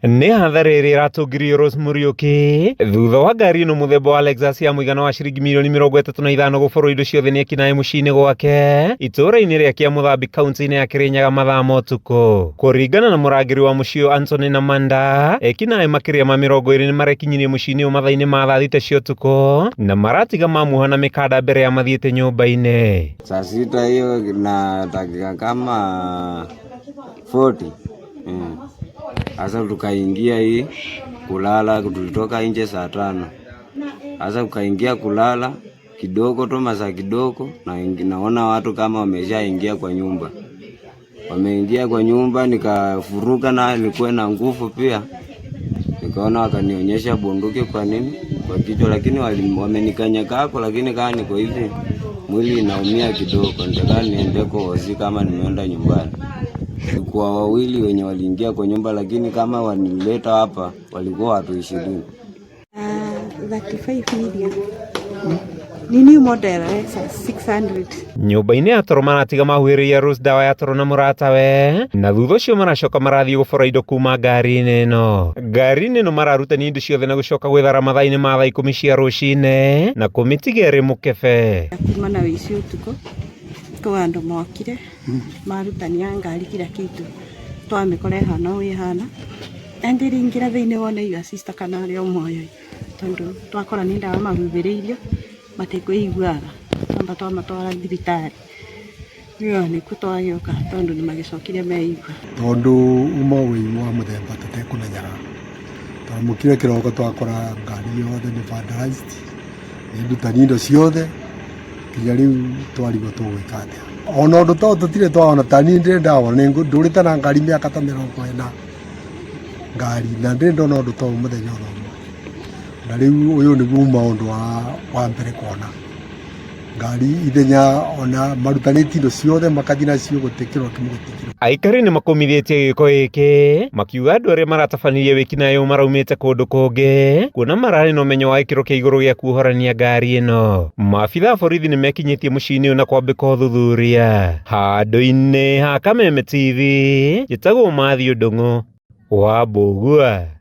Nĩ hathara ĩrĩa ĩratũngirio Rose Muriuki thutha wa ngari ĩno mũthemba wa Lexus ya mũigana wa ciringi mirioni 35 gũborwo indo ciothe nĩ ekinaĩ mũciĩ-inĩ gwake itũũra-inĩ rĩa Kĩamũthambi kaunti-inĩ ya Kĩrĩnyaga mathaa ma ũtukũ. Kũringana na mũrangĩri wa mũciĩ ũyũ Anthony Namanda, ekinaĩ makĩria ma 20 nĩ marekinyirie mũciĩ-inĩ ũyũ mathaa-inĩ ma thaa thita cia ũtukũ na maratiga mamuoha na mĩkanda mbere ya mathiĩte nyũmba-inĩ. Saa sita hiyo na dakika kama 40. Sasa tukaingia hii kulala, tulitoka nje saa 5. Sasa tukaingia kulala kidogo tu, masaa kidogo, na naona watu kama wameshaingia kwa nyumba. Wameingia kwa nyumba, nikafuruka na nilikuwa na nguvu pia. Nikaona wakanionyesha bunduki kwa nini kwa kichwa, lakini wamenikanyaga hapo, lakini kama niko hivi mwili inaumia kidogo, nitaka niende kwa hosi kama nimeenda nyumbani. Kwa wawili wenye waliingia kwa nyumba, lakini kama wanileta hapa walikuwa watu 20. 35 million. Ni new model Lexus 600. Nyũmba-inĩ ya toro maratiga mahuhĩrĩria Rose dawa ya toro na mũratawe na thutha ũcio maracoka marathiĩ gũbora indo kuma ngari-inĩ ĩno. Ngari-inĩ ĩno mararutania indo ciothe na gũcoka gwĩthara mathaa-inĩ ma thaa 10 cia rũcinĩ na kũmĩtiga ĩrĩ mũkebe. Kuma na wĩici ũtukũ kwĩ andũ mokire marutania ngari kila kitu twamĩkora ĩhana ũũ ĩhana na ndĩrĩingĩra thĩinĩ wone your sister kana arĩ o muoyo tondũ twakora nĩ ndawa mahuhĩrĩirio matikwĩiguaga twamba twamatwara thibitarĩ rĩu nĩkuo twagĩũka tondũ nĩ magĩcokire meigua. Tondũ uma ũigu wa mũthemba tũtekũmenyaga twamũkire kĩroko twakora ngari yothe nĩ vandalized nĩ ndutani indo ciothe nginya rĩu twarigwo tũgwĩka atĩa. Ona ũndũ ta ũyũ tũtirĩ twawona ta niĩ ndĩrĩ ndawona ndũrĩte na ngari mĩaka ta 40 ngari na ndĩrĩ ndona ũndũ ta ũyũ mũthenya ona ũmwe. Na rĩu ũyũ nĩguo uma ũndũ wa mbere kuona ngari ithenya ona marutanĩtie indo ciothe makathiĩ nacio gũtikĩrwo kĩmwe gũtikĩrwo. Aikari nĩ makũmithĩtie gĩko gĩkĩ makiuga andũ arĩa maratabanirie wĩkinaĩ ũyũ maraumĩte kũndũ kũngĩ kuona mararĩ na ũmenyo wa gĩkĩro kĩa igũrũ gĩa kuohorania ngari ĩno. Maabitha a borithi nĩ mekinyĩtie mũciĩ-inĩ ũyũ na kwambĩka ũthuthuria. Handũ-inĩ ha Kameme TV, njĩtagwo Matthew Ndung'u wa Mbũgua.